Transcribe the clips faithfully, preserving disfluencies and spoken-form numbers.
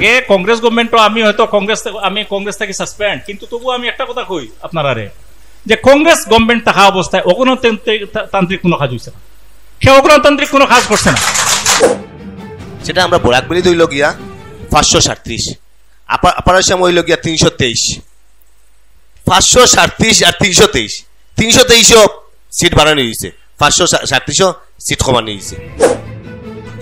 এ কংগ্রেস গভর্নমেন্টও আমি হয়তো কংগ্রেস থেকে, আমি কংগ্রেস থেকে সাসপেন্ড, কিন্তু তবু আমি একটা কথা কই আপনারারে, যে কংগ্রেস গভর্নমেন্ট থাকা অবস্থায় অগণতান্ত্রিক, তান্ত্রিক কোনো কাজ হইছে না, সে অগণতান্ত্রিক কোনো কাজ করছে না। সেটা আমরা বরাক ভ্যালিত হইল গিয়া পাঁচশো সাতত্রিশ, আপার আসাম হইল গিয়া তিনশো তেইশ, পাঁচশো সাতত্রিশ আর তিনশো তেইশ, তিনশো তেইশও সিট বাড়ানি হয়েছে, পাঁচশো সাতত্রিশও সিট কমানি হয়েছে।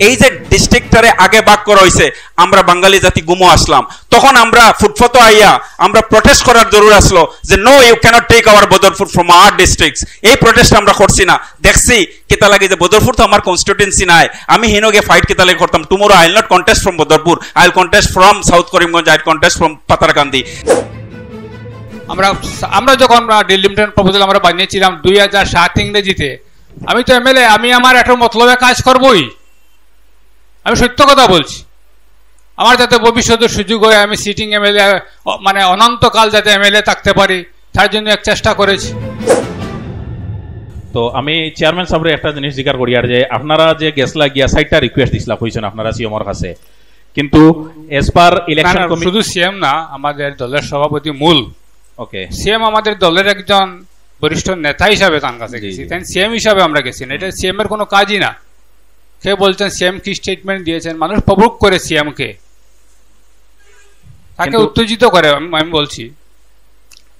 এই যে ডিস্ট্রিক্টটারে আগে ভাগ করা হয়েছে, আমরা বাঙালি জাতি ঘুমো আসলাম, তখন আমরা ফুটপাতো আইয়া আমরা প্রটেস্ট করার জরুর আসলো যে no, you cannot take our Badarpur from our districts। এই প্রটেস্ট আমরা করছি না, দেখছি কিতা লাগে যে বদরপুর তো আমার কনস্টিটিউয়েন্সি নাই, আমি হিনো গিয়ে ফাইট কিতা লাগে করতাম। Tomorrow I will not contest from Badarpur, I will contest from South Karimganj, I will contest from Patharakundi। আমরা আমরা যখন আমরা ডিলিমিটেশন প্রপোজাল আমরা বানিয়েছিলাম দুই হাজার সাত ইংরেজিতে, আমি তো এমএলএ, আমি আমার একটা মতলবে কাজ করবই। আমি সত্য কথা বলছি। আমার যাতে ভবিষ্যতে সুযোগ হয়, আমি সিটিং এমএলএ, মানে অনন্তকাল যাতে এমএলএ থাকতে পারি, তার জন্য এক চেষ্টা করেছি। তো আমি চেয়ারম্যান সাহেবরে একটা জিনিস জিকার করি, আর যে আপনারা যে গেছলা গিয়া চাইরটা রিকোয়েস্ট দিছলা, কইছেন আপনারা সিএমওর কাছে, কিন্তু এজ পার না, ইলেকশন না, কমিশন শুধু সিএম না, আমাদের দলের সভাপতি মূল ওকে সিএম আমাদের দলের একজন বরিষ্ঠ নেতা হিসাবে তার কাছে জি, গেছি, জি। তাই সিএম হিসাবে আমরা গেছি না। এটা সিএম এর কোনো কাজই না। কে বলছেন সিএম কি স্টেটমেন্ট দিয়েছেন, মানুষ প্রভোক করে সিএম কে, তাকে কিন্তু- উত্তেজিত করে, আমি আমি বলছি।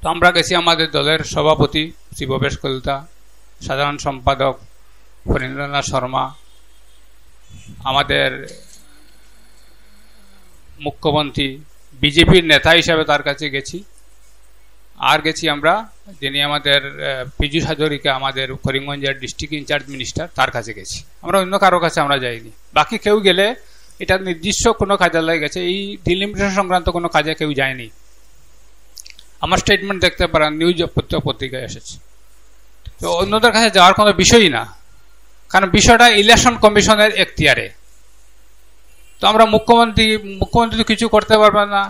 তো আমরা গেছি আমাদের দলের সভাপতি শ্রী ভবেশ কলিতা, সাধারণ সম্পাদক ফণীন্দ্রনাথ শর্মা, আমাদের মুখ্যমন্ত্রী, বিজেপির নেতা হিসাবে তার কাছে গেছি। আর গেছি আমরা, যিনি আমাদের আহ, পীযূষ হাজরিকা, আমাদের করিমগঞ্জের ডিস্ট্রিক্ট ইনচার্জ মিনিস্টার, তার কাছে গেছি। আমরা অন্য কারো কাছে আমরা যাইনি। বাকি কেউ গেলে এটা নির্দিষ্ট কোনো কাজে লাগে গেছে, এই ডিলিমিটেশন সংক্রান্ত কোনো কাজে কেউ যায়নি। আমার স্টেটমেন্ট দেখতে পারেন, নিউজ পত্র পত্রিকায় এসেছে। তো অন্যদের কাছে যাওয়ার কোনো বিষয়ই না, কারণ বিষয়টা ইলেকশন কমিশনের এখতিয়ারে। তো আমরা মুখ্যমন্ত্রী মুখ্যমন্ত্রী তো কিছু করতে পারবেন না।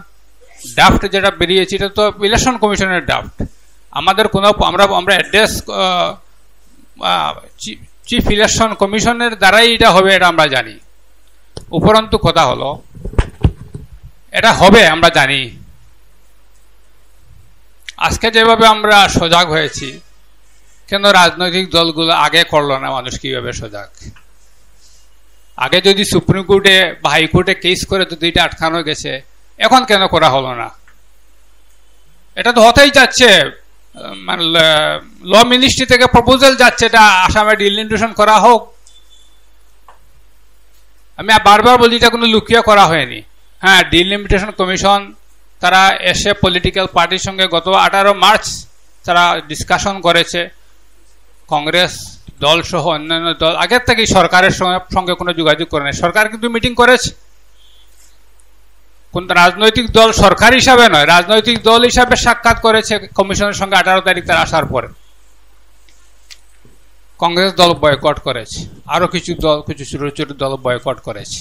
ড্রাফট যেটা বেরিয়েছে, এটা তো ইলেকশন কমিশনের ড্রাফট। আমাদের কোনো আমরা আমরা অ্যাড্রেস চিফ ইলেকশন কমিশনের দ্বারাই এটা হবে, এটা আমরা জানি। উপরন্তু কথা হলো, এটা হবে আমরা জানি। আজকে যেভাবে আমরা সজাগ হয়েছি, কেন রাজনৈতিক দলগুলো আগে করলো না মানুষ কিভাবে সজাগ? আগে যদি সুপ্রিম কোর্টে বা হাইকোর্টে কেস করে যদি এটা আটকানো গেছে, এখন কেন করা হলো না? এটা তো হতেই যাচ্ছে। মানে ল মিনিস্ট্রি থেকে প্রপোজাল যাচ্ছে এটা আসামে ডিলিমিটেশন করা হোক। আমি বারবার বলি, এটা কোনো লুকিয়ে করা হয়নি। হ্যাঁ, ডিলিমিটেশন কমিশন তারা এসে পলিটিক্যাল পার্টির সঙ্গে গত আঠারো মার্চ তারা ডিসকাশন করেছে। কংগ্রেস দল সহ অন্যান্য দল আগের থেকেই সরকারের সঙ্গে সঙ্গে কোনো যোগাযোগ করে নাই। সরকার কিন্তু মিটিং করেছে, কোন রাজনৈতিক দল সরকার হিসাবে নয়, রাজনৈতিক দল হিসাবে সাক্ষাৎ করেছে কমিশনের সঙ্গে আঠারো তারিখ তারা আসার পরে। কংগ্রেস দল বয়কট করেছে, আরো কিছু দল, কিছু ছোট ছোট দল বয়কট করেছে।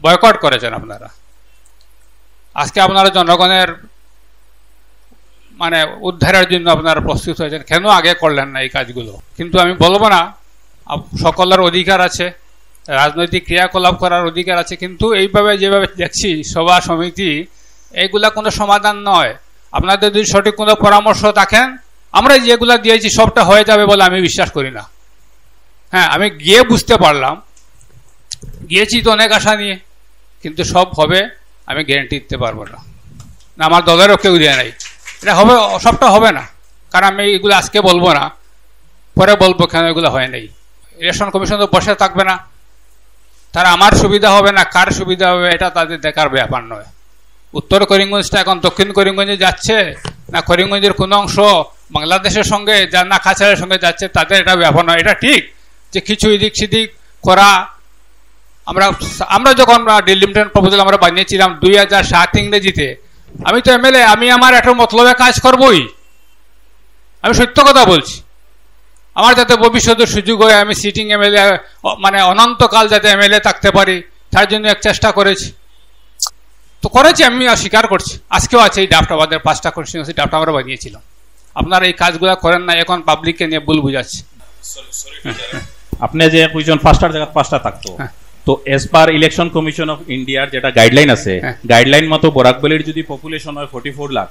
বয়কট করেছেন আপনারা। আজকে আপনারা জনগণের মানে উদ্ধারের জন্য আপনারা প্রস্তুত হয়েছেন, কেন আগে করলেন না এই কাজগুলো? কিন্তু আমি বলবো না, আপ- সকলের অধিকার আছে, রাজনৈতিক ক্রিয়াকলাপ করার অধিকার আছে, কিন্তু এইভাবে যেভাবে দেখছি সভা সমিতি, এইগুলা কোনো সমাধান নয়। আপনাদের যদি সঠিক কোনো পরামর্শ থাকেন, আমরা যেগুলা দিয়েছি সবটা হয়ে যাবে বলে আমি বিশ্বাস করি না। হ্যাঁ, আমি গিয়ে বুঝতে পারলাম, গিয়েছি তো অনেক আশা নিয়ে, কিন্তু সব হবে আমি গ্যারান্টি দিতে পারবো না, না আমার দলেরও কেউ দেয় নাই। এটা হবে, সবটা হবে না, কারণ আমি এগুলো আজকে বলবো না, পরে বলবো কেন এগুলো হয় নাই। ইলেকশন কমিশন তো বসে থাকবে না, তারা আমার সুবিধা হবে না কার সুবিধা হবে এটা তাদের দেখার ব্যাপার নয়। উত্তর করিমগঞ্জটা এখন দক্ষিণ করিমগঞ্জে যাচ্ছে, না করিমগঞ্জের কোনো অংশ বাংলাদেশের সঙ্গে যা না কাছাড়ের সঙ্গে যাচ্ছে, তাদের এটা ব্যাপার নয়। এটা ঠিক যে কিছু এদিক সেদিক করা, আমরা আমরা যখন আমরা ডিলিমিটেশন প্রপোজাল আমরা বানিয়েছিলাম দুই হাজার সাত ইংরেজিতে, আমি তো এমএলএ, আমি আমার একটা মতলবে কাজ করবই। আমি সত্য কথা বলছি। আমার যাতে ভবিষ্যতে সুযোগ হয়, আমি সিটিং এমএলএ, মানে অনন্তকাল যাতে এমএলএ থাকতে পারি, তার জন্য এক চেষ্টা করেছি। তো করেছি, আমি অস্বীকার করছি। আজকেও আছে এই ড্রাফট, আমাদের পাঁচটা কনস্টিটিউয়েন্সি ড্রাফট আমরা বানিয়েছিলাম। আপনারা এই কাজগুলো করেন না, এখন পাবলিককে নিয়ে ভুল বুঝাচ্ছি। আপনি যে কইছেন পাঁচটার জায়গায় পাঁচটা থাকতো, হ্যাঁ। তো as per Election Commission of India-র যেটা গাইডলাইন আছে, হ্যাঁ। গাইডলাইন মতো বরাক ভ্যালির যদি পপুলেশন হয় ফর্টি ফোর লাখ,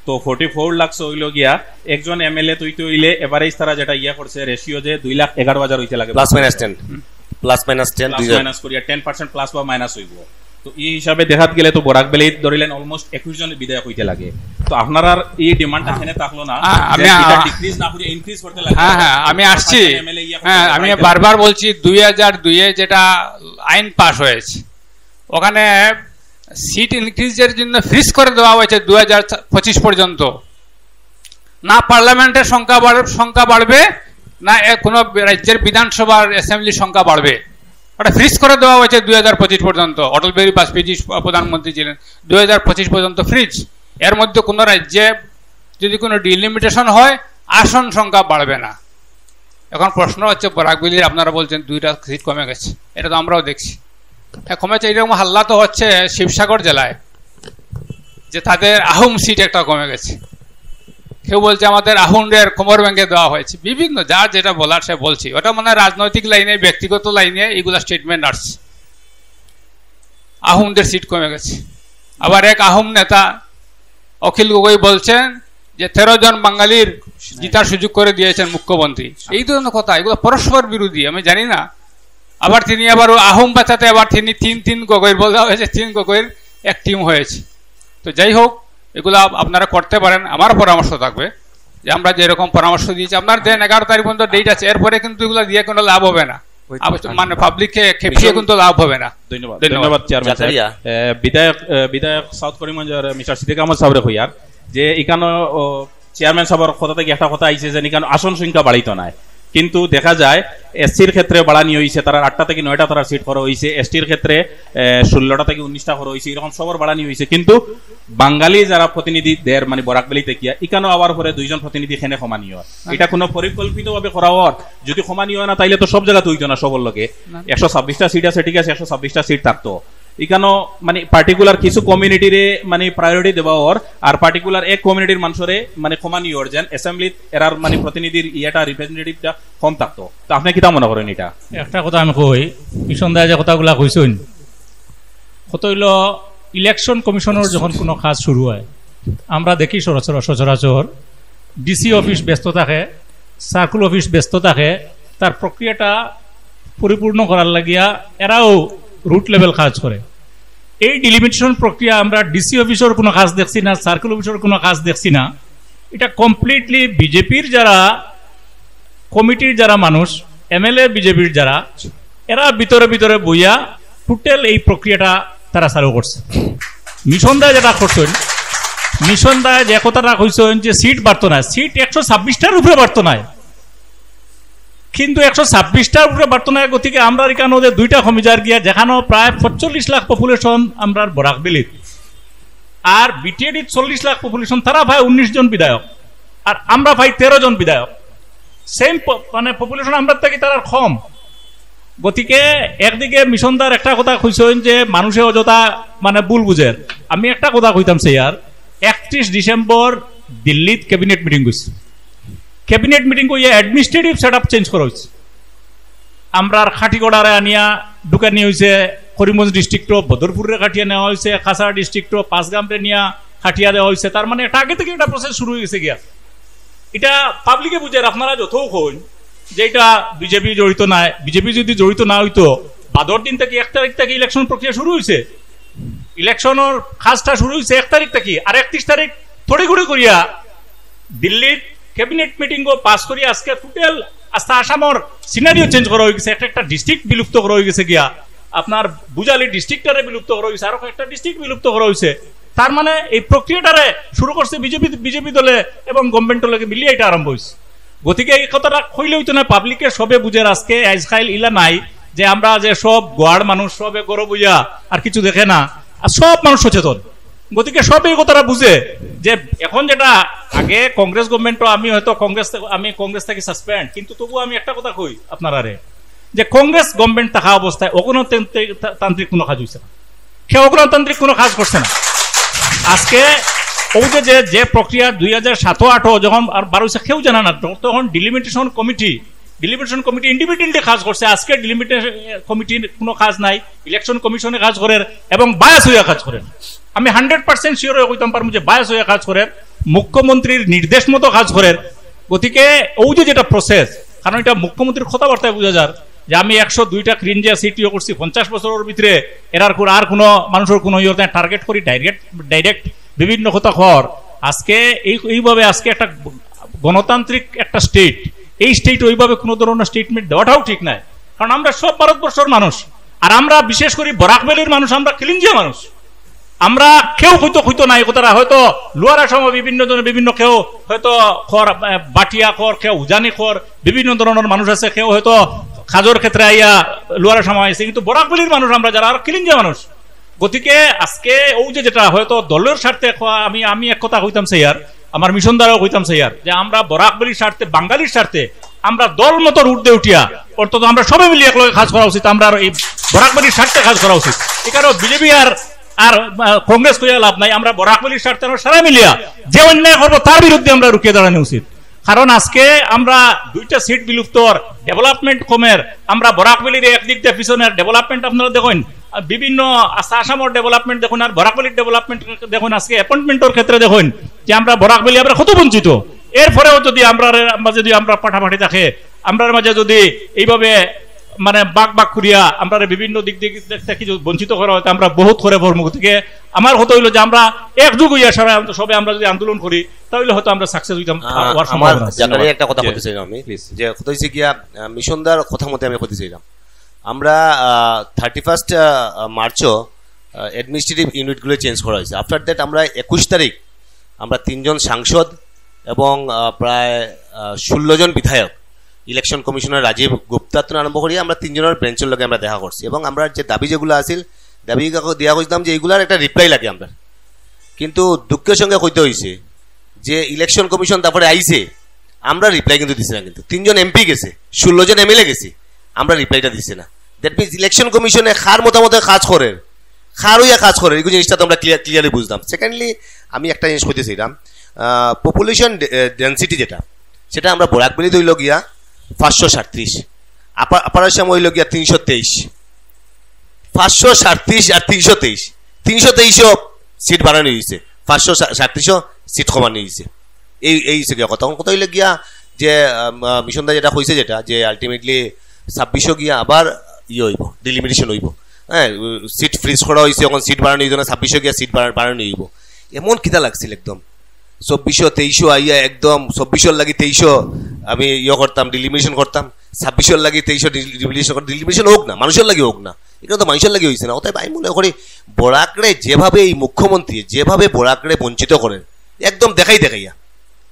তো ফর্টি ফোর লাখ হইল গিয়া একজন এমএলএ তৈতে হইলে এভারেজ তারা যেটা ইয়া করছে রেশিও যে দুই লাখ এগারো হাজার হইতে লাগে। Plus minus ten, plus minus ten, plus দুই হাজার। মাইনাস করিয়া টেন পার্সেন্ট প্লাস বা মাইনাস হইব। তো এই হিসাবে দেখাত গেলে তো বরাক ভ্যালিত ধরিলেন অলমোস্ট একুশ জন বিধায়ক হইতে লাগে। তো আপনারার এই ডিমান্ডটা এখানে থাকলো না, আ-, আমি যে এটা আ-, ডিক্রিজ না করে ইনক্রিজ করতে লাগে। হ্যাঁ, হ্যাঁ, আমি আসছি। এমএলএ ইয়া হ্যাঁ, করতে আমি লাগে। বারবার বলছি, দুই হাজার দুইয়ে যেটা আইন পাস হয়েছে, ওখানে সিট ইনক্রিজের জন্য ফ্রিজ করে দেওয়া হয়েছে দুই হাজার পঁচিশ পর্যন্ত। না পার্লামেন্টের সংখ্যা বাড়-, সংখ্যা বাড়বে, না এ-, কোনো রাজ্যের বিধানসভার অ্যাসেম্বলির সংখ্যা বাড়বে। ওটা ফ্রিজ করে দেওয়া হয়েছে দুই হাজার পঁচিশ পর্যন্ত। অটল বিহারী বাজপেয়ীজি প্রধানমন্ত্রী ছিলেন, দুই হাজার পঁচিশ পর্যন্ত ফ্রিজ। এর মধ্যে কোনো রাজ্যে যদি কোনো ডিলিমিটেশন হয়, আসন সংখ্যা বাড়বে না। এখন প্রশ্ন হচ্ছে, বরাক ভ্যালির আপনারা বলছেন দুইটা সিট কমে গেছে, এটা তো আমরাও দেখছি। হ্যাঁ, কমেছে, এরকম হাল্লা তো হচ্ছে শিবসাগর জেলায়, যে তাদের আহোম সিট একটা কমে গেছে। কেউ বলছে আমাদের আহোমদের কোমর ভেঙে দেওয়া হয়েছে, বিভিন্ন যার যেটা বলার সে বলছে। ওটা মনে হয় রাজনৈতিক লাইনে, ব্যক্তিগত লাইনে এগুলা স্টেটমেন্ট আসছে। আহোমদের সিট কমে গেছে। আবার এক আহোম নেতা অখিল গগৈ বলছেন যে তেরো জন বাঙালির জিতার সুযোগ করে দিয়েছেন মুখ্যমন্ত্রী। এই ধরনের কথা, এগুলো পরস্পর বিরোধী, আমি জানি না। আবার তিনি আবার ও আহোম বাঁচাতে আবার তিনি তিন তিন গগৈর বলা হয়েছে, তিন গগৈর এক টিম হয়েছে। তো যাই হোক, এগুলা আপনারা করতে পারেন, আমার পরামর্শ থাকবে যে আমরা যেরকম পরামর্শ দিয়েছি, আপনার দেন এগারো তারিখ পর্যন্ত ডেট আছে, এরপরে কিন্তু এগুলা দিয়ে কোনো লাভ হবে না। ওই আবার তো মানে পাবলিককে খেপিয়ে কিন্তু লাভ হবে না। ধন্যবাদ, ধন্যবাদ। ধন্যবাদ চেয়ারম্যান সাহেব। জাকারিয়া। এ, বিধায়ক, এ, বিধায়ক সাউথ করিমগঞ্জর মিস্টার সিদ্দিক আহমদ সাহেবরে কইয়ার যে ইকানো, ও, চেয়ারম্যান সাহেবর কথা থেকে একটা কথা আইছে যে ইকানো আসন সংখ্যা বাড়াইতো নায়, কিন্তু দেখা যায় এসসির ক্ষেত্রে বাড়ানি হইছে, তারা আটটা থেকে নয়টা তারা সিট করা হইছে, এসটির ক্ষেত্রে, এ, ষোলোটা থেকে উনিশটা করা হইছে, এরকম সবর বাড়ানি হইছে, কিন্তু বাঙালি যারা প্রতিনিধি দের মানে বরাক ভ্যালি থেকে ইকানো আবার পরে দুইজন প্রতিনিধি খেনে কমানি হয়। এটা কোনো পরিকল্পিতভাবে করা হওয়ার যদি কমানি হয় না, তাইলে তো সব জায়গাতে হইতো না সবর লগে। একশো ছাব্বিশটা সিট আছে, ঠিক আছে, একশো ছাব্বিশটা সিট থাকতো। ইকানো মানে পার্টিকুলার কিছু কমিউনিটিরে মানে প্রায়োরিটি দেওয়া হওয়ার, আর পার্টিকুলার এক কমিউনিটির মানুষরে মানে কমানি হওয়ার, যেন অ্যাসেম্বলিত এরার মানে প্রতিনিধির ইয়েটা, রিপ্রেজেন্টেটিভটা কম থাকতো। তো আপনি কিতা মনে করেন এটা? একটা কথা আমি কই, মিশন দায় যে কথাগুলা কইছইন, কত হইল, ইলেকশন কমিশনর যখন কোনো কাজ শুরু হয়, আমরা দেখি সরাসর-, সচরাচর ডিসি অফিস ব্যস্ত থাকে, সার্কেল অফিস ব্যস্ত থাকে, তার প্রক্রিয়াটা পরিপূর্ণ করার লাগিয়া এরাও রুট লেভেল কাজ করে। এই ডিলিমিটেশন প্রক্রিয়া আমরা ডিসি অফিসর কোনো কাজ দেখছি না, সার্কেল অফিসর কোনো কাজ দেখছি না। এটা কমপ্লিটলি বিজেপির যারা কমিটির যারা মানুষ, এমএলএ বিজেপির যারা, এরা ভিতরে ভিতরে বইয়া টোটাল এই প্রক্রিয়াটা তারা চালু করছে। মিশন দায় যেটা করছেন, মিশন দায় যে কথাটা কইছেন যে সিট বাড়তো না, সিট একশো ছাব্বিশটার উপরে বাড়তো না, কিন্তু একশো ছাব্বিশটার উপরে বাড়তো না। গতিকে আমরা এখানে ওদের দুইটা কমি যার গিয়া, যেখানে প্রায় পঁয়তাল্লিশ লাখ পপুলেশন আমরা বরাক ভ্যালির, আর বিটিএডি চল্লিশ লাখ পপুলেশন, তারা পায় উনিশ জন বিধায়ক, আর আমরা পাই তেরো জন বিধায়ক। সেম মানে পপুলেশন আমরা থাকি, তারা কম। গতিকে একদিকে মিশন দার একটা কথা কইছেন যে মানুষে অযথা মানে ভুল বুঝের। আমি একটা কথা কইতাম চাইয়ার, একত্রিশ ডিসেম্বর দিল্লিত ক্যাবিনেট মিটিং হইছে। ক্যাবিনেট মিটিং হইয়া অ্যাডমিনিস্ট্রেটিভ সেট আপ চেঞ্জ করা হইছে। আমরার খাটিগড়ারে আনিয়া ঢুকানি হইছে, করিমগঞ্জ ডিস্ট্রিক্টও বদরপুররে কাটিয়া নেওয়া হইছে, কাছাড় ডিস্ট্রিক্টও পাঁচগামরে নিয়া কাটিয়া দেওয়া হইছে। তার মানে এটা আগে থেকে একটা প্রসেস শুরু হয়ে গেছে গিয়া। এটা পাবলিকে বুঝের, আপনারা যতও কইন যে এটা বিজেপি জড়িত নাই, বিজেপি যদি জড়িত না হইতো, বাদর দিন থেকে, এক তারিখ থেকে ইলেকশন প্রক্রিয়া শুরু হইছে, ইলেকশনর কাজটা শুরু হইছে এক তারিখ থেকে, আর একত্রিশ তারিখ তড়িঘড়ি করিয়া দিল্লির ক্যাবিনেট মিটিংও পাস করি আজকে টোটাল আস্তা আসামর সিনারিও চেঞ্জ করা হয়ে গেছে। একটা একটা ডিস্ট্রিক্ট বিলুপ্ত করা হয়ে গেছে গিয়া, আপনার বুজালি ডিস্ট্রিক্টরে বিলুপ্ত করা হয়েছে, আরো একটা ডিস্ট্রিক্ট বিলুপ্ত করা হয়েছে। তার মানে এই প্রক্রিয়াটারে শুরু করছে বিজেপি, বিজেপি দলে এবং গভর্নমেন্টর লগে মিলিয়ে এটা আরম্ভ হয়েছে। গতিকে এই কথাটা কইলে হইতো না, পাবলিকে সবে বুঝের আজকে আইজকাইল ইলা নাই যে আমরা যে সব গোয়ার মানুষ সবে গরব হইয়া আর কিছু দেখে না, আর সব মানুষ সচেতন। গতিকে সব এই কথাটা বুঝে যে এখন যেটা আগে কংগ্রেস গভর্নমেন্টও আমি হয়তো কংগ্রেস থেকে, আমি কংগ্রেস থেকে সাসপেন্ড, কিন্তু তবু আমি একটা কথা কই আপনারারে যে কংগ্রেস গভর্নমেন্ট থাকা অবস্থায় অগণতান্ত্রিক, তান্ত্রিক কোনো কাজ হইছে না, কেউ অগণতান্ত্রিক কোনো কাজ করছে না। আজকে ওই যে, যে, যে প্রক্রিয়া দুই হাজার সাত আট যখন আর বার হইছে কেউ জানে না, তখন delimitation committee delimitation committee independently কাজ করছে, আজকে ডিলিমিটেশন কমিটির কোনো কাজ নাই, ইলেকশন কমিশনে কাজ করের এবং বায়াস হইয়া কাজ করের। আমি হান্ড্রেড পার্সেন্ট শিওর হয়ে কইতাম পারমু যে বায়াস হইয়া কাজ করের, মুখ্যমন্ত্রীর নির্দেশ মতো কাজ করের। গতিকে ওই যে যেটা প্রসেস, কারণ এটা মুখ্যমন্ত্রীর কথাবার্তায় বোঝা যার যে আমি একশো দুইটা ক্রিঞ্জা সিট ইয়ে করছি পঞ্চাশ বছরের ভিতরে, এরার কোন আর কোনো মানুষের কোনো ইয়ে টার্গেট করি ডাইরেক্ট ডাইরেক্ট বিভিন্ন কথা কর। আজকে এই এইভাবে আজকে একটা গণতান্ত্রিক একটা স্টেট, এই স্টেট ওইভাবে কোনো ধরনের স্টেটমেন্ট দেওয়াটাও ঠিক নাই, কারণ আমরা সব ভারতবর্ষের মানুষ। আর আমরা বিশেষ করি বরাক ভ্যালির মানুষ, আমরা খিলিঞ্জিয়া মানুষ। আমরা কেউ হয়তো হয়তো নাই কথাটা, হয়তো লোয়ার আসামে বিভিন্ন জনে বিভিন্ন, কেউ হয়তো খর, আহ, বাটিয়া খর, কেউ উজানি খর, বিভিন্ন ধরনের মানুষ আছে, কেউ হয়তো কাজের ক্ষেত্রে আইয়া লোয়ার আসামে আইছে, কিন্তু বরাক ভ্যালির মানুষ আমরা যারা আর খিলিঞ্জিয়া মানুষ। গতিকে আজকে ওই যে যেটা হয়তো দলের স্বার্থে ক-, আমি আমি এক কথা কইতাম চাইয়ার, আমার মিশন দ্বারাও কইতাম চাইয়ার যে আমরা বরাক ভ্যালির স্বার্থে, বাঙালির স্বার্থে আমরা দল মতো রুট দিয়ে উঠিয়া অন্তত আমরা সবাই মিলিয়া একলগে কাজ করা উচিত, আমরা আর এই বরাক ভ্যালির স্বার্থে কাজ করা উচিত। এখানে বিজেপি আর আর আহ, কংগ্রেস কইয়া লাভ নাই, আমরা বরাক ভ্যালির স্বার্থে আমরা সারা মিলিয়া যে অন্যায় করবো তার বিরুদ্ধে আমরা রুখে দাঁড়ানো উচিত। কারণ আজকে আমরা দুইটা সিট বিলুপ্তর, ডেভেলপমেন্ট কমের, আমরা বরাক ভ্যালির একদিক দিয়ে পিছনে ডেভেলপমেন্ট আপনারা দেখইন, আহ, বিভিন্ন আস-, আসামর ডেভেলপমেন্ট দেখইন আর বরাক ভ্যালির ডেভেলপমেন্ট দেখইন, আজকে অ্যাপয়েন্টমেন্টর ক্ষেত্রে দেখইন যে আমরা বরাক ভ্যালি আমরা কত বঞ্চিত। এরপরেও যদি আমরা আমরা যদি আমরা পাঠাপাঠি থাকে, আমরার মাঝে যদি এইভাবে মানে বাক বাক করিয়া আমরা বিভিন্ন দিক দিক থেকে কিছু বঞ্চিত করা হয়, তা আমরা বহুত করে পড়মু। গতিকে আমার কথা হইলো যে আমরা একযোগ হইয়া সারা সবে আমরা যদি আন্দোলন করি, তাহলে হয়তো আমরা সাকসেস হইতাম, আহ, হওয়ার আমার সম্ভাবনা আছে। জাকারিয়া একটা কথা জি। বলতে চাইলাম আমি, প্লিজ। যে কথা হইছে গিয়া, আহ, মিশন দার কথা মতে আমি কইতে চাইলাম, আমরা থার্টি ফার্স্ট মার্চও অ্যাডমিনিস্ট্রেটিভ ইউনিটগুলো চেঞ্জ করা হয়েছে। আফটার দ্যাট আমরা একুশ তারিখ আমরা তিনজন সাংসদ এবং আহ, প্রায় ষোলো জন বিধায়ক ইলেকশন কমিশনার রাজীব গুপ্তা থেকে আরম্ভ করি আমরা তিনজনের বেঞ্চের লগে আমরা দেখা করছি এবং আমরা যে দাবি যেগুলো আছিল, দাবি দিয়া কইছিলাম যে এইগুলার একটা রিপ্লাই লাগে আমরা। কিন্তু দুঃখের সঙ্গে কইতে হইছে যে ইলেকশন কমিশন তারপরে আইছে, আমরা রিপ্লাই কিন্তু দিছি না। কিন্তু তিনজন এমপি গেছে, ষোলো জন এমএলএ গেছি, আমরা রিপ্লাইটা দিছি না। দ্যাট মিনস ইলেকশন কমিশনে কার মতামতে কাজ করের, কার হইয়া কাজ করের, এই জিনিসটা তো আমরা ক্লিয়ার ক্লিয়ারলি বুঝলাম। সেকেন্ডলি, আমি একটা জিনিস কইতে চাইলাম, পপুলেশন ডেন্সিটি যেটা, সেটা আমরা বরাক ভ্যালিত হইল গিয়া পাঁচশো সাতত্রিশ, আপার আসাম হইল গিয়া তিনশো তেইশ। পাঁচশো সাতত্রিশ আর তিনশো তেইশ, তিনশো তেইশও সিট বাড়ানি হয়েছে, পাঁচশো সাতত্রিশও সিট কমানি হয়েছে। এই এই হইছে গিয়া কথা। এখন কথা হইলে গিয়া যে আহ, মিশন দা যেটা কইছে, যেটা যে আলটিমেটলি ছাব্বিশও গিয়া আবার ইয়ে হইব, ডিলিমিটেশন হইব। হ্যাঁ, সিট ফ্রিজ করা হয়েছে, এখন সিট বাড়ানি হইতো না, ছাব্বিশও গিয়া সিট বাড়ানি হইব। এমন কিতা লাগছিল একদম, চব্বিশও তেইশও আইয়া একদম চব্বিশর লাগি তেইশও আমি ইয়ে করতাম, ডিলিমিটেশন করতাম, ছাব্বিশর লাগি তেইশও ডিলিমিটেশন করতাম। ডিলিমিটেশন হোক না, মানুষের লাগি হোক না, এটা তো মানুষের লাগি হয়েছে না। অতএব আমি মনে করি বরাকরে যেভাবে এই মুখ্যমন্ত্রী যেভাবে বরাকরে বঞ্চিত করেন, একদম দেখাই দেখাইয়া,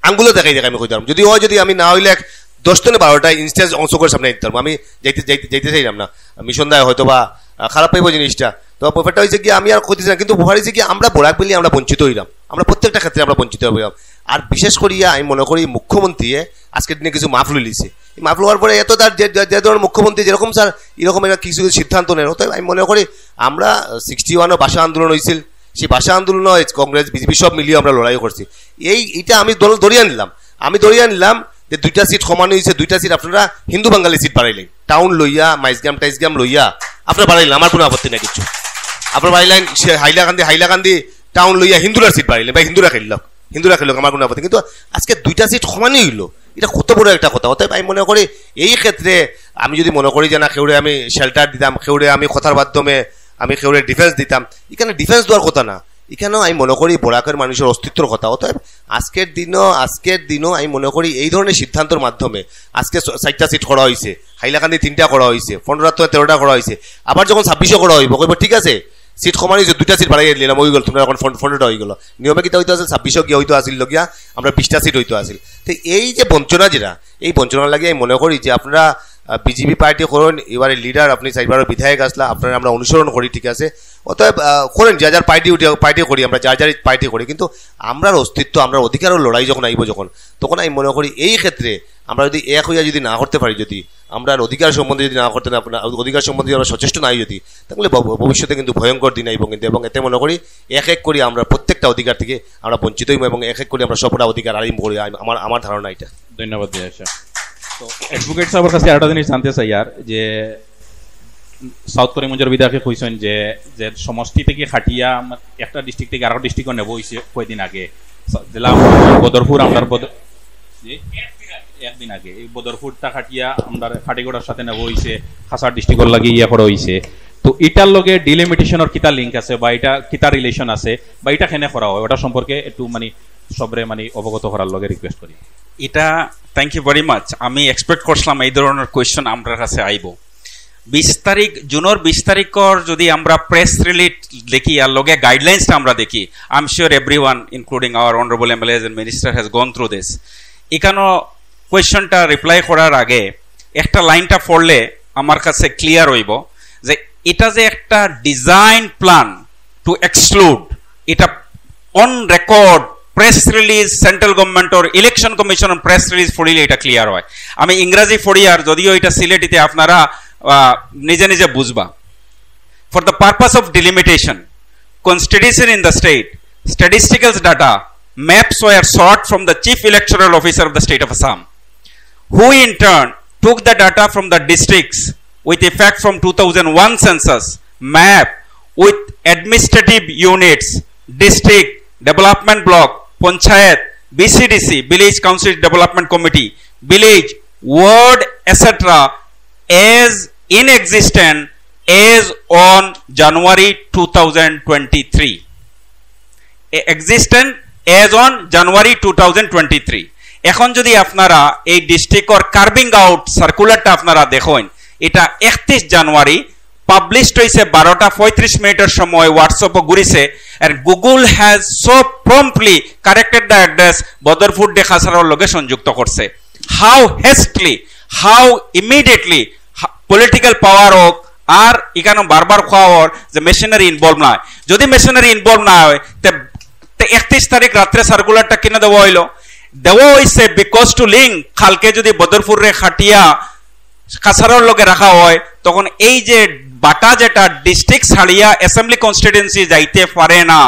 আঙ্গুলো দেখাই দেখাই আমি কইতাম। যদি হয়, যদি আমি না হইলে এক দশ জনে বারোটা ইনস্টেন্স অংশগ্রহণ সামনে দিতাম, আমি যাইতে যাইতে যাইতে চাইলাম না। মিশন দায় হয়তো বা আহ, খারাপ পাইব জিনিসটা, তো ব্যাপারটা হয়েছে কি আমি আর কইতেছি না, কিন্তু ব্যাপার হয়েছে কি আমরা বরাক ভ্যালি আমরা বঞ্চিত হইলাম, আমরা প্রত্যেকটা ক্ষেত্রে আমরা বঞ্চিত হইলাম। আর বিশেষ করিয়া আমি মনে করি মুখ্যমন্ত্রী আজকের দিনে কিছু মাফ লইলিছে। এই মাফ লওয়ার পরে এত তার যে যে- যে ধরনের মুখ্যমন্ত্রী যেরকম স্যার এরকম একটা কিছু কিছু সিদ্ধান্ত নেন, অতএব আমি মনে করি আমরা সিক্সটি ওয়ানও ভাষা আন্দোলন হয়েছিল, সেই ভাষা আন্দোলনও কংগ্রেস বিজেপি সব মিলিয়ে আমরা লড়াই করছি। এই এটা আমি দল ধরিয়ে আনলাম, আমি ধরিয়ে আনলাম যে দুইটা সিট কমানো হয়েছে, দুইটা সিট আপনারা হিন্দু বাঙালি সিট বাড়াইলেন, টাউন লইয়া মাইজগ্রাম টাইজগ্রাম লইয়া আপনারা বাড়াইলেন, আমার কোনো আপত্তি নাই কিছু। আপনারা বাড়াইলেন সে হাইলাকান্দি, হাইলাকান্দি টাউন লইয়া হিন্দুরার সিট বাড়াইলেন বা হিন্দুরা খেলল, হিন্দুরা খেলল, আমার কোনো আপত্তি। কিন্তু আজকে দুইটা সিট কমানি হইলো, এটা কত বড় একটা কথা। অতএব আমি মনে করি এই ক্ষেত্রে আমি যদি মনে করি যে না, কেউরে আমি শেল্টার দিতাম, কেউরে আমি কথার মাধ্যমে আমি কেউরে ডিফেন্স দিতাম, এখানে ডিফেন্স দেওয়ার কথা না। এখানেও আমি মনে করি বরাকের মানুষের অস্তিত্বর কথা। অতএব আজকের দিনও আজকের দিনও আমি মনে করি এই ধরনের সিদ্ধান্তর মাধ্যমে আজকে স- চারটা সিট করা হয়েছে, হাইলাকান্দি তিনটা করা হয়েছে, পনেরোটা তো তেরোটা করা হয়েছে, আবার যখন ছাব্বিশও করা হইব, কইব ঠিক আছে, সিট কমানি হয়েছে, দুইটা সিট বাড়াই দিলাম, ওই গেল, তোমরা এখন পন- পনেরোটা হয়ে গেল। নিয়মে কিতা হইতো আছে, ছাব্বিশও গিয়া হইতো আসিল লগিয়া আমরা বিশটা সিট হইতো আসিল। তো এই যে বঞ্চনা যেটা, এই বঞ্চনার লাগি আমি মনে করি যে আপনারা বিজেপি পার্টি করুন, এবারে লিডার আপনি চারবারও বিধায়ক আসলা, আপনারা আমরা অনুসরণ করি, ঠিক আছে। অতএব আহ, করেন, যা যার পার্টি উঠে পার্টি করি, আমরা যা যার পার্টি করি, কিন্তু আমরার অস্তিত্ব, আমরার অধিকারর লড়াই যখন আইব যখন, তখন আমি মনে করি এই ক্ষেত্রে আমরা যদি এক হইয়া যদি না করতে পারি, যদি আমরা অধিকার সম্বন্ধে যদি না করতে না, অধিকার সম্বন্ধে যদি আমরা সচেষ্ট নাই যদি, তাহলে ভ- ভবিষ্যতে কিন্তু ভয়ঙ্কর দিন আইব কিন্তু। এবং এতে মনে করি এক এক করি আমরা প্রত্যেকটা অধিকার থেকে আমরা বঞ্চিত হইব এবং এক এক করি আমরা সবটা অধিকার আরম্ভ করি, আম- আমার আমার ধারণা এটা। ধন্যবাদ দিয়া আসা। তো অ্যাডভোকেট সাহেবের কাছে আরেকটা জিনিস জানতে চাই আর, যে সাউথ করিমগঞ্জর বিধায়কে কইছেন যে, যে সমষ্টি থেকে খাটিয়া আম-, একটা ডিস্ট্রিক্ট থেকে আরো ডিস্ট্রিক্টও নেব হইছে কয়দিন আগে। সা-, জেলা আমরার বদরপুর, আমরার বদ-, জি? একদিন আগে এই বদরপুরটা খাটিয়া আমরার খাটিগড়ার সাথে নেব হইছে, কাছাড় ডিস্ট্রিক্টর লাগি ইয়া করা হইছে। তো এটার লগে ডিলিমিটেশনের কিতা লিংক আছে বা এটা কিতা রিলেশন আছে বা এটা কেনে করা হয়, ওটা সম্পর্কে একটু মানে সবরে মানে অবগত করার লগে রিকোয়েস্ট করি। এটা, thank you very much। আমি এক্সপেক্ট করছিলাম এই ধরনের কোয়েশ্চন আমরার কাছে আইবো। বিশ তারিখ, জুনের বিশ তারিখর যদি আমরা প্রেস রিলিজ দেখি আর লগে গাইডলাইন্সটা আমরা দেখি, I am sure everyone, including our honorable M L As and minister, has gone through this। এখানো কোয়েশ্চনটা রিপ্লাই করার আগে একটা লাইনটা পড়লে আমার কাছে ক্লিয়ার হইব যে এটা যে একটা ডিজাইন প্ল্যান টু এক্সক্লুড, এটা on record press release, central গভর্নমেন্টর ইলেকশন কমিশনর প্রেস রিলিজ পড়িলে এটা ক্লিয়ার হয়। আমি ইংরাজি পড়ি আর যদিও এটা সিলেটিতে আপনারা আহ, নিজে নিজে বুঝবা। For the purpose of delimitation, constitution in the state, statistical data, maps were sought from the Chief Electoral Officer of the state of Assam, who in turn took the data from the districts with effect from two thousand one census map with administrative units, district, development block, panchayat, B C D C, Village Council Development Committee, village, ward, et cetera, as in existence as on January two thousand twenty-three. Existence as on January two thousand twenty-three। এখন যদি আপনারা এই ডিস্ট্রিক্টর carving out সার্কুলারটা আপনারা দেখেন, এটা একত্রিশ জানুয়ারি পাবলিশড হইছে বারোটা পঁয়ত্রিশ মিনিটের সময়, হোয়াটসঅ্যাপও ঘুরিছে। And Google has so promptly corrected the address, Badarpur ডে কাছাড়র লগে সংযুক্ত করছে। How hastily, how immediately, political power হোক, আর এখানে বারবার কওয়া অর যে মেশিনারি ইনভলভ না হয়। যদি মেশিনারি ইনভলভ না হয়, তে, তে একত্রিশ তারিখ রাত্রে সার্কুলারটা কেনে দেওয়া হইল? দেওয়া হইছে because to link, কালকে যদি বদরপুররে খাটিয়া কাছাড়র লগে রাখা হয়, তখন এই যে বাটা যেটা ডিস্ট্রিক্ট ছাড়িয়া অ্যাসেম্বলি কনস্টিটিউয়েন্সি যাইতে পারে না,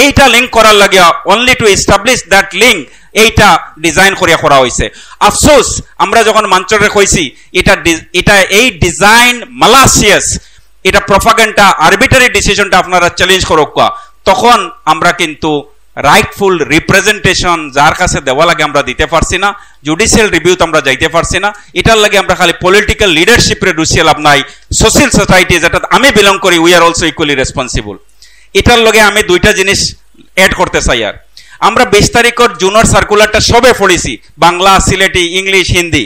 এইটা লিংক করার লাগিয়া, only to establish that link, এইটা ডিজাইন করিয়া করা হইছে। আফসোস, আমরা যখন মাঞ্চরে কইছি এটা ডি-, এটা এই ডিজাইন মালাসিয়াস, এটা প্রপাগান্ডা, আরবিট্রারি ডিসিশনটা আপনারা চ্যালেঞ্জ করউক্কা, তখন আমরা কিন্তু রাইটফুল রিপ্রেজেন্টেশন যার কাছে দেওয়া লাগে আমরা দিতে পারছি না, জুডিশিয়াল রিভিউত আমরা যাইতে পারছি না। এটার লাগি আমরা খালি পলিটিক্যাল লিডারশিপরে দুষিয়া লাভ নাই। সোশ্যাল সোসাইটি, যেটা আমি বিলং করি, we are also equally responsible। এটার লগে আমি দুইটা জিনিস অ্যাড করতে চাই। আর আমরা বিশ তারিখর জুনের সার্কুলারটা সবে পড়ছি, বাংলা, সিলেটি, ইংলিশ, হিন্দি।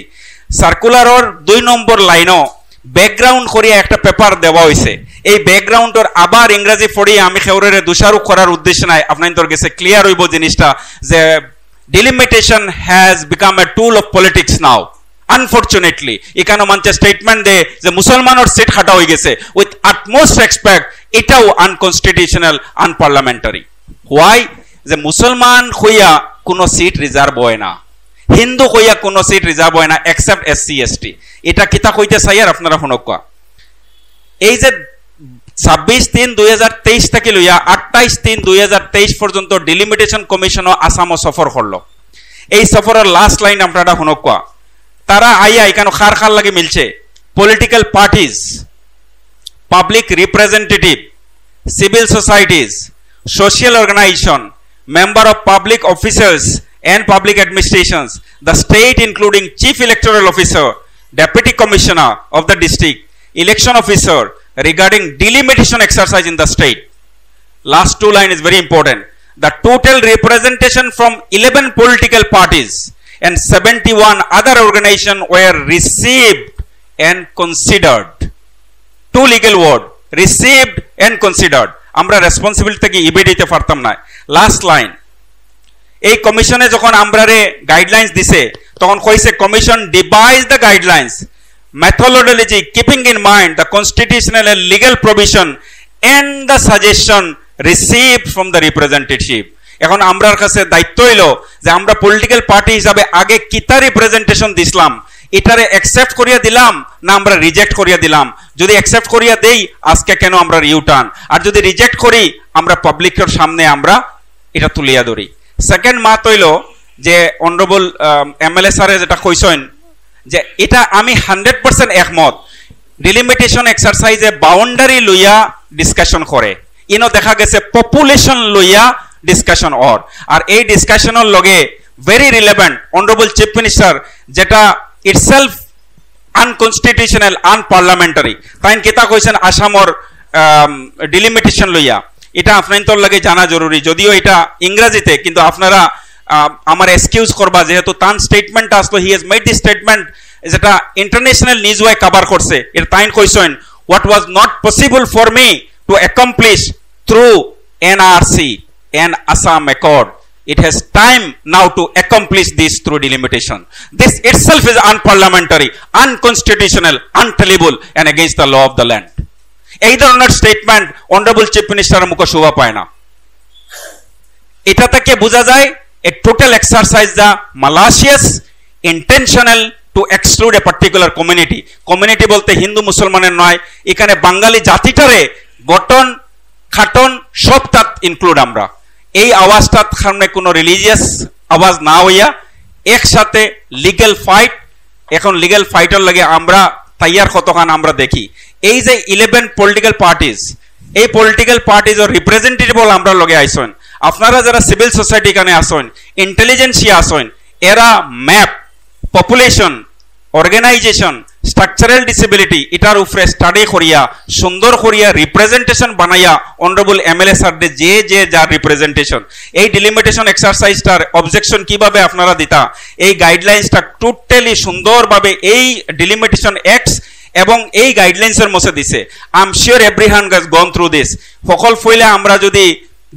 সার্কুলারর দুই নম্বর লাইনও ব্যাকগ্রাউন্ড করিয়া একটা পেপার দেওয়া হইছে। এই ব্যাকগ্রাউন্ডর আবার ইংরাজি পড়িয়া আমি কেউরে দোষারোপ করার উদ্দেশ্য নাই, আপনাইনতর গেছে ক্লিয়ার হইব জিনিসটা যে delimitation has become a tool of politics now। Unfortunately, এখানো মানষে স্টেটমেন্ট দে যে মুসলমানর সিট কাটা হয়ে গেছে। With utmost respect, এটাও আনকনস্টিটিউশনাল, আনপার্লামেন্টারি। Why? যে মুসলমান হইয়া কোনো সিট রিজার্ভ হয় না, হিন্দু হইয়া কোনো সিট রিজার্ভ হয় না, এক্সেপ্ট এসসি এসটি। এটা কিতা কইতে চাই আর আপনারা হুনউক্কা। এই যে ছাব্বিশ তিন দুই হাজার তেইশ থাকি লইয়া আঠাইশ তিন দুই হাজার তেইশ পর্যন্ত ডিলিমিটেশন কমিশনও আসামও সফর করলো। এই সফরর লাস্ট লাইন আপনারা হুনউক্কা। তারা আইয়া এখানো কার কার লাগি মিলছে? Political parties, public representative, civil societies, social organisation, member of public officers and public administrations, the state including Chief Electoral Officer, Deputy Commissioner of the district, election officer regarding delimitation exercise in the state. Last two line is very important. The total representation from eleven political parties and seventy-one other organizations were received and considered. Two legal word, received and considered। আমরা রেসপন্সিবিলিটি থেকে ইবে দিতে পারতাম না। Last line, এই কমিশনে যখন আমরারে গাইডলাইন্স দিছে, তখন কইছে, "Commission devise the guidelines, methodology, keeping in mind the constitutional and legal provision and the suggestion received from the representative।" এখন আমরার কাছে দায়িত্ব হইল যে আমরা পলিটিক্যাল পার্টি হিসাবে আগে কিতা রিপ্রেজেন্টেশন দিছিলাম, এটারে অ্যাকসেপ্ট করিয়া দিলাম না আমরা রিজেক্ট করিয়া দিলাম। যদি অ্যাকসেপ্ট করিয়া দেই, আজকে কেন আমরা ইউটার্ন, আর যদি রিজেক্ট করি, আমরা পাবলিকের সামনে আমরা এটা তুলিয়া ধরি। সেকেন্ড মাত হইল যে অনারেবল এমএলএ স্যারে যেটা কইছেন, যে এটা আমি হান্ড্রেড পার্সেন্ট একমত। ডিলিমিটেশন এক্সারসাইজে বাউন্ডারি লইয়া ডিসকাশন করে, ইনো দেখা গেছে পপুলেশন লইয়া ডিসকাশন অর। আর এই ডিসকাশনর লগে very relevant honourable chief minister, যেটা ইটসেলফ আনকনস্টিটিউশনাল, আনপার্লামেন্টারি, তাইন কিতা কইছেন আসামর ডিলিমিটেশন লইয়া, এটা আপনাইন্তর লাগে জানা জরুরি। যদিও এটা ইংরাজিতে, কিন্তু আপনারা আহ, আমার এক্সকিউজ করবা, যেহেতু তান স্টেটমেন্ট আসলো, he has made the statement, যেটা ইন্টারন্যাশনাল নিউজ ওয়ে কভার করছে। এর তাইন কইছেন, "What was not possible for me to accomplish through N R C and Assam Accord, it has time now to accomplish this through delimitation. This itself is unparliamentary, unconstitutional, untenable and against the law of the land." এই ধরনের statement honourable chief মিনিস্টারের মুখে শোভা পায় না। এটা থেকে বোঝা যায় a total exercise the malicious, intentional to exclude a particular community. Community বলতে হিন্দু মুসলমানের নয়, এখানে বাঙালি জাতিটারে গঠন, খাটন সব তাত ইনক্লুড আমরা। এই আওয়াজটার সামনে কোনো রিলিজিয়াস আওয়াজ না হইয়া একসাথে লিগ্যাল ফাইট। এখন লিগ্যাল ফাইটর লাগে আমরা তৈয়ার কতখান আমরা দেখি। এই যে ইলেভেন পলিটিক্যাল পার্টিজ, এই পলিটিক্যাল পার্টিজর রিপ্রেজেন্টেটিভ আমরা লগে আইসন, আপনারা যারা সিভিল সোসাইটি এখানে আসন, ইন্টেলিজেন্সিয়া আসন, এরা map, population, organisation, structural disability, এটার উপরে স্টাডি করিয়া সুন্দর করিয়া রিপ্রেজেন্টেশন বানাইয়া অনারেবল এমএলএ স্যারদের যে যে যার রিপ্রেজেন্টেশন, এই ডিলিমিটেশন এক্সারসাইজটার অবজেকশন কিভাবে আপনারা দিতা, এই গাইডলাইন্সটা টোটালি সুন্দরভাবে এই ডিলিমিটেশন অ্যাক্টস এবং এই গাইডলাইন্সের মধ্যে দিছে। I am sure everyone has gone through this. সকল ফইলে আমরা যদি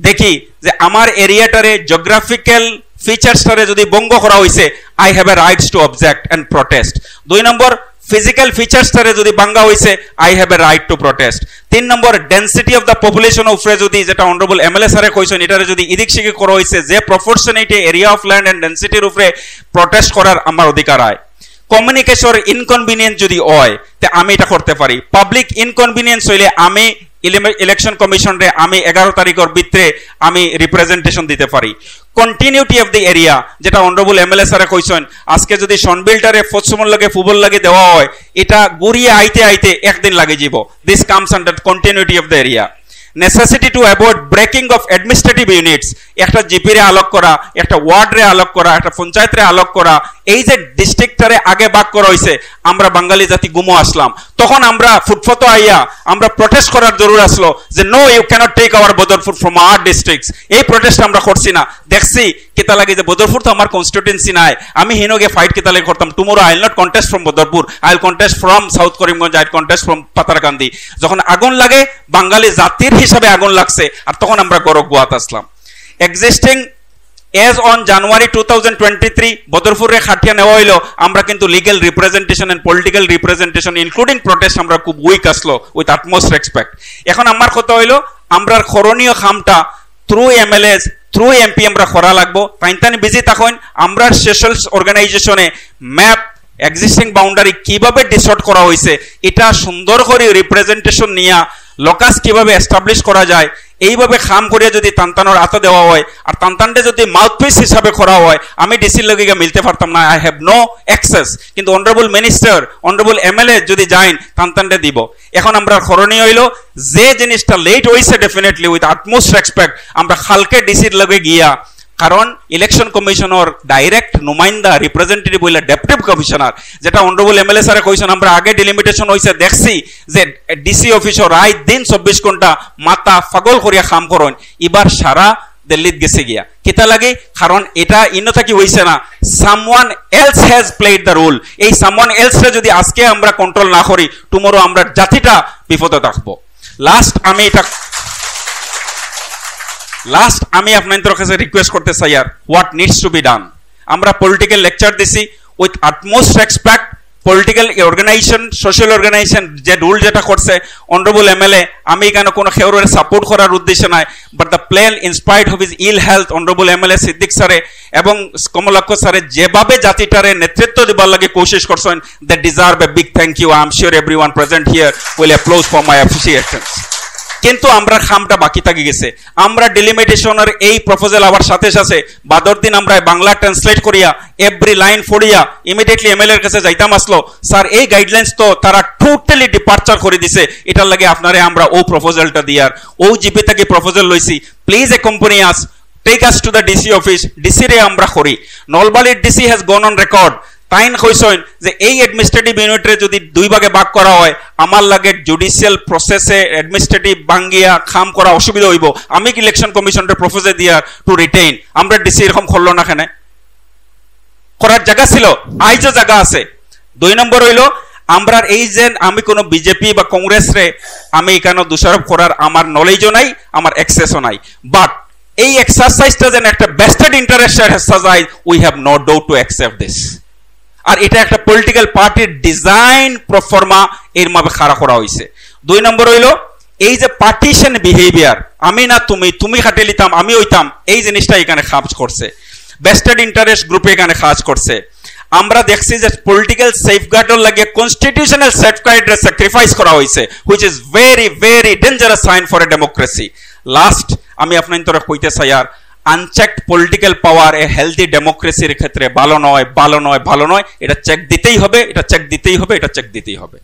দেখি যে আমার এরিয়াটারে, জিওগ্রাফিক্যাল ফিচার্সটারে যদি ভঙ্গ করা হইছে, I have a rights to object and protest. দুই নম্বর, ফিজিক্যাল ফিচার্সটারে যদি ভাঙ্গা হইছে, I have a right to protest. তিন নম্বর, ডেন্সিটি অফ দ্য পপুলেশন উপরে যদি, যেটা অনারেবল এমএলএ স্যারে কইছেন, এটারে যদি ইদিক সিদিক করা হইছে, যে প্রপোর্শনেটে এরিয়া অফ ল্যান্ড এন্ড ডেন্সিটির উপরে প্রোটেস্ট করার আমার অধিকার আছে। কমিউনিকেশন ইনকনভিনিয়েন্স যদি হয়, তে আমি এটা করতে পারি। পাবলিক ইনকনভিনিয়েন্স হইলে আমি ইলেকশন কমিশনরে আমি এগারো তারিখের ভিতরে আমি রিপ্রেজেন্টেশন দিতে পারি। কন্টিনিউটি অফ দি এরিয়া, যেটা অনারেবল এমএলএ স্যারে কইছেন, আজকে যদি সনবিলটারে পশ্চিমর লগে পূবর লগে দেওয়া হয়, এটা ঘুরিয়া আইতে আইতে একদিন লাগে যাব। This comes under continuity of the area. Necessity to avoid breaking of administrative units. একটা জিপিরে আলোক করা, একটা ওয়ার্ডরে আলোক করা, একটা পঞ্চায়েতরে আলোক করা, এই যে ডিস্ট্রিক্টটারে আগে ভাগ করা হইছে, আমরা বাঙালি জাতি ঘুমো আসলাম, তখন আমরা ফুটপাতো আইয়া আমরা প্রোটেস্ট করার জরুর আসলো যে, "No, you cannot take our Badarpur from our districts." এই প্রোটেস্ট আমরা করছি না, দেখছি কিতা লাগে যে বদরপুর তো আমার কনস্টিটিউয়েন্সি নাই, আমি হিনো গিয়া ফাইট কিতা লাগে করতাম। Tomorrow I will not contest from Badarpur, I will contest from South Karimganj, I will contest from Patharakundi. যখন আগুন লাগে, বাঙালি জাতির হিসাবে আগুন লাগছে, আর তখন আমরা গরক গুয়াত আসলাম। Existing as on January two thousand twenty three, বদরপুরে খাটিয়া নেওয়া হইলো, আমরা কিন্তু legal representation and political representation including protest আমরা খুব উইক আসলো, with utmost respect. এখন আমার কথা হইলো, আমরার করণীয় কামটা থ্রু এমএলএস, থ্রু এমপি আমরা করা লাগবো। তাইন তাইন বিজি থাকইন, আমরার সোশ্যাল অর্গানাইজেশনে ম্যাপ, এক্সিস্টিং বাউন্ডারি কিভাবে ডিসর্ট করা হইছে, এটা সুন্দর করি রিপ্রেজেন্টেশন নিয়া লোকাস কিভাবে এস্টাবলিশ করা যায়, এইভাবে কাম করিয়া যদি তান তানর আতো দেওয়া হয়, আর তান তানরে যদি মাউথপিস হিসাবে করা হয়, আমি ডিসির লগে গিয়া মিলতে পারতাম না, I have no access, কিন্তু অনারেবল মিনিস্টার, অনারেবল এমএলএ যদি যাইন, তান তানরে দিব। এখন আমরার করণীয় হইলো, যে জিনিসটা লেট হইছে, definitely with utmost respect আমরা কালকে ডিসির লগে গিয়া, কারণ ইলেকশন কমিশনর ডাইরেক্ট নুমাইন্দা, রিপ্রেজেন্টেটিভ হইলা ডেপুটি কমিশনার, যেটা অনারেবল এমএলএ স্যারে কইছেন, আমরা আগে ডিলিমিটেশন হইছে দেখছি যে ডিসি অফিসও রাইত দিন চব্বিশ ঘন্টা মাথা পাগল করিয়া কাম করইন, এবার সারা দিল্লিত গেছে গিয়া। কিতা লাগে? কারণ এটা ইনো থাকি হইছে না, someone else has played the role। এই সামওয়ান এলসরে যদি আজকে আমরা কন্ট্রোল না করি, টুমরো আমরা জাতিটা বিপদে থাকবো। লাস্ট আমি এটা, লাস্ট আমি আপনাদের কাছে রিকোয়েস্ট করতে চাই, আর what needs to be done, আমরা পলিটিক্যাল লেকচার দিছি, with utmost respect, political organisation, social organisation যে রুল যেটা করছে অনারেবল এমএলএ, আমি এখানে কোনো কেউরে সাপোর্ট করার উদ্দেশ্যে নাই, but the plain, in spite of his ill health, honourable MLA Siddique স্যারে এবং কমলাক্ষ স্যারে যেভাবে জাতিটারে নেতৃত্ব দিবার লাগি কোশিশ করছেন, they deserve a big thank you. I am sure everyone present here will applause for my appreciations. কিন্তু আমরার কামটা বাকি থাকি গেছে। আমরা ডিলিমিটেশনের এই প্রপোজাল আবার সাথে সাথে বাদর দিন আমরা বাংলা ট্রান্সলেট করিয়া, এভরি লাইন পড়িয়া, ইমিডিয়েটলি এমএলএর কাছে যাইতাম আছলো, "স্যার, এই গাইডলাইন্স তো তারা টোটালি ডিপারচার করি দিছে, এটার লাগি আপনারে আমরা অউ প্রপোজালটা দিয়ার, অউ জিপি থাকি প্রপোজাল লইছি, please accompany us, take us to the D C office, DC রে আমরা করি।" নলবাড়ির DC has gone on record, তাইন কইছইন যে এই অ্যাডমিনিস্ট্রেটিভ ইউনিটরে যদি দুই ভাগে ভাগ করা হয়, আমার লাগে জুডিশিয়াল প্রসেসে অ্যাডমিনিস্ট্রেটিভ ভাঙ্গিয়া কাম করা অসুবিধা হইব, আমি ইলেকশন কমিশনরে প্রপোজাল দিয়ার টু রিটেইন। আমরা ডিসি এরকম করলো না কেনে? করার জায়গা ছিল, আইজও জায়গা আছে। দুই নম্বর হইল, আমরার এই যে আমি কোনো বিজেপি বা কংগ্রেসরে আমি এখানে দোষারোপ করার আমার নলেজও নাই, আমার অ্যাক্সেসও নাই, বাট এই এক্সারসাইজটা যেন একটা ভেস্টেড ইন্টারেস্টের হেসা যায়, we have no doubt to accept this। আর এটা একটা পলিটিক্যাল পার্টির ডিজাইন প্রোফর্মা এর মাঝে খাড়া করা হয়েছে। দুই নম্বর হইল, এই যে পার্টিশন বিহেভিয়ার, আমি না তুমি, তুমি খাটে লিতাম, আমি হইতাম, এই জিনিসটা এখানে কাজ করছে, ভেস্টেড ইন্টারেস্ট গ্রুপে এখানে কাজ করছে। আমরা দেখছি যে পলিটিক্যাল সেফগার্ডর লাগে কনস্টিটিউশনাল সেফগার্ডরে স্যাক্রিফাইস করা হয়েছে, which is very very dangerous sign for a democracy। Last আমি আপনার তোরা কইতে চাই, আর আনচেকড পলিটিক্যাল পাওয়ার এ হেলদি ডেমোক্রেসির ক্ষেত্রে ভালো নয়, ভালো নয়, ভালো নয়। এটা চেক দিতেই হবে, এটা চেক দিতেই হবে, এটা চেক দিতেই হবে।